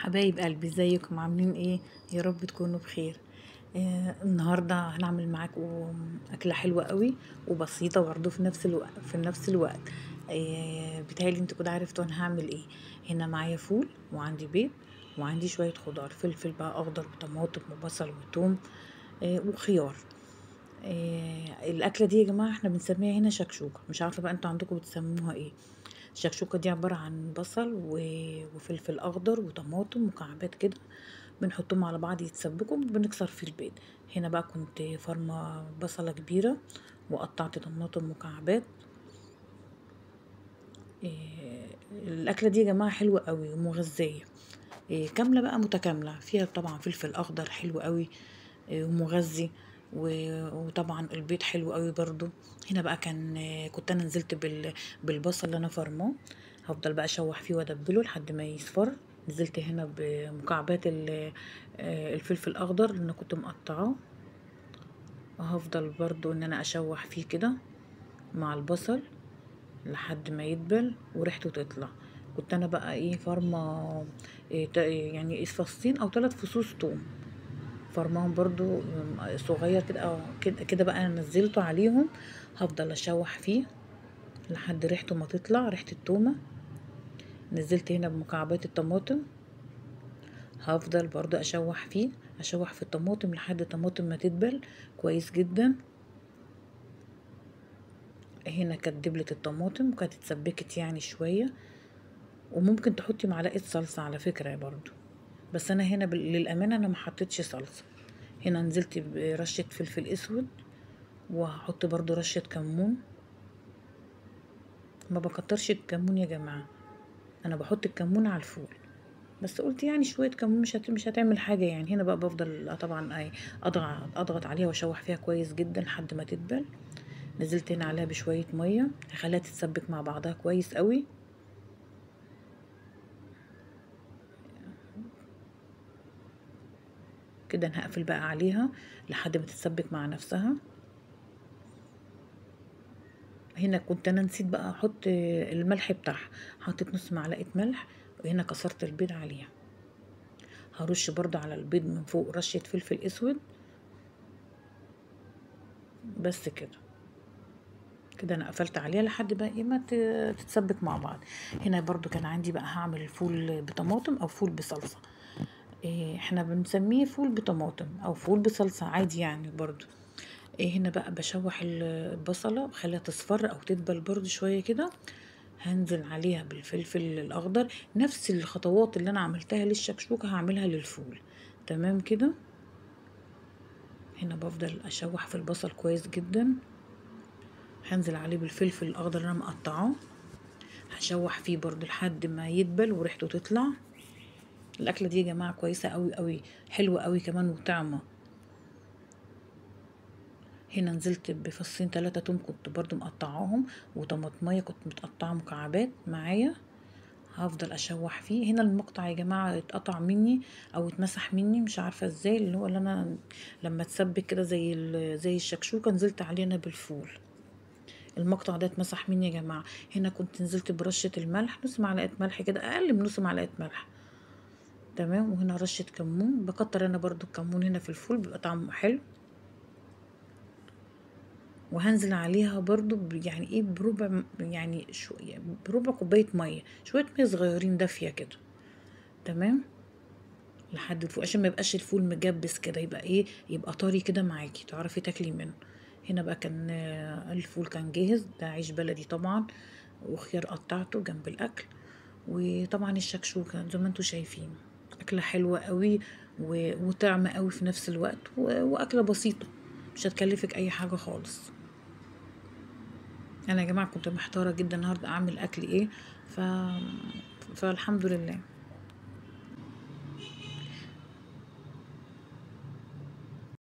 حبايب قلبي، ازيكم؟ عاملين ايه؟ يا رب تكونوا بخير. النهارده هنعمل معاكم اكله حلوة قوي وبسيطة برضه في نفس الوقت. بيتهيألي انتوا كده عرفتوا انا هعمل ايه. هنا معايا فول وعندي بيض وعندي شوية خضار، فلفل بقى اخضر وطماطم وبصل وثوم وخيار. الاكلة دي يا جماعة احنا بنسميها هنا شكشوكه، مش عارفه بقى انتوا عندكم بتسموها ايه. الشكشوكه دي عبارة عن بصل وفلفل اخضر وطماطم مكعبات كده، بنحطهم على بعض يتسبكوا، بنكسر في البيض. هنا بقى كنت فرمه بصله كبيرة وقطعت طماطم مكعبات. الاكلة دي يا جماعة حلوة قوي ومغذيه، كاملة بقى متكاملة، فيها طبعا فلفل اخضر حلو قوي ومغذي، وطبعا البيض حلو قوي برضو. هنا بقى كنت انا نزلت بالبصل اللي انا فرماه، هفضل بقى اشوح فيه وادبله لحد ما يصفر. نزلت هنا بمكعبات الفلفل الاخضر اللي انا كنت مقطعاه، وهفضل برضو ان انا اشوح فيه كده مع البصل لحد ما يدبل وريحته تطلع. كنت انا بقى ايه فرمه يعني فصين او 3 فصوص توم، فرماهم برضو صغير كده او كده كده بقى انا نزلته عليهم، هفضل اشوح فيه لحد ريحته ما تطلع، ريحه التومه. نزلت هنا بمكعبات الطماطم، هفضل برضو اشوح فيه، اشوح في الطماطم لحد الطماطم ما تدبل كويس جدا. هنا كانت دبلت الطماطم وكانت اتسبكت يعني شوية، وممكن تحطي معلقه صلصه على فكرة برضو، بس انا هنا للامانة انا ما حطيتش صلصه. هنا نزلت برشه فلفل اسود، وهحط برضو رشه كمون. ما بكترش الكمون يا جماعة، انا بحط الكمون على الفول، بس قلت يعني شوية كمون مش هتعمل حاجة يعني. هنا بقى بفضل طبعا اضغط عليها واشوح فيها كويس جدا لحد ما تدبل. نزلت هنا عليها بشوية مية، هخليها تتسبك مع بعضها كويس قوي. كده انا هقفل بقى عليها لحد ما تتسبك مع نفسها. هنا كنت انا نسيت بقى احط الملح بتاعها، حطيت نص معلقه ملح. وهنا كسرت البيض عليها، هرش برضو على البيض من فوق رشه فلفل اسود بس كده. كده انا قفلت عليها لحد بقى ايه ما تتسبك مع بعض. هنا برضو كان عندي بقى هعمل الفول بطماطم او فول بصلصه، احنا بنسميه فول بطماطم او فول بصلصه عادي يعني برضو. هنا بقى بشوح البصله بخليها تصفر او تدبل برضو شوية كده. هنزل عليها بالفلفل الاخضر، نفس الخطوات اللي انا عملتها للشكشوكه هعملها للفول، تمام كده. هنا بفضل اشوح في البصل كويس جدا، هنزل عليه بالفلفل الاخضر اللي انا مقطعاه، هشوح فيه برضو لحد ما يدبل وريحته تطلع. الاكلة دي يا جماعة كويسة قوي قوي، حلوة قوي كمان وطعمه. هنا نزلت بفصين 3 توم كنت برضو مقطعاهم، وطماطميه كنت متقطعه مكعبات معايا، هفضل اشوح فيه. هنا المقطع يا جماعة اتقطع مني او اتمسح مني مش عارفه ازاي، اللي هو اللي انا لما اتسبك كده زي الشكشوكه نزلت عليه انا بالفول، المقطع ده اتمسح مني يا جماعة. هنا كنت نزلت برشه الملح، نص معلقه ملح كده، اقل من نص معلقه ملح، تمام. وهنا رشه كمون، بكتر انا برضو الكمون هنا في الفول بيبقى طعمه حلو. وهنزل عليها برضو يعني ايه بربع، يعني شو يعني بربع كوباية مية، شوية مية صغيرين دافيه كده، تمام، لحد الفول عشان ما يبقاش الفول مجبس كده، يبقى ايه يبقى طري كده معاكي تعرفي تاكلي منه. هنا بقى كان الفول كان جاهز، ده عيش بلدي طبعا وخيار قطعته جنب الاكل، وطبعا الشكشوكه زي ما انتوا شايفين اكله حلوة قوي وطعمه قوي في نفس الوقت، واكله بسيطة مش هتكلفك اي حاجة خالص. انا يا جماعة كنت محتارة جدا النهارده اعمل اكل ايه، فالحمد لله.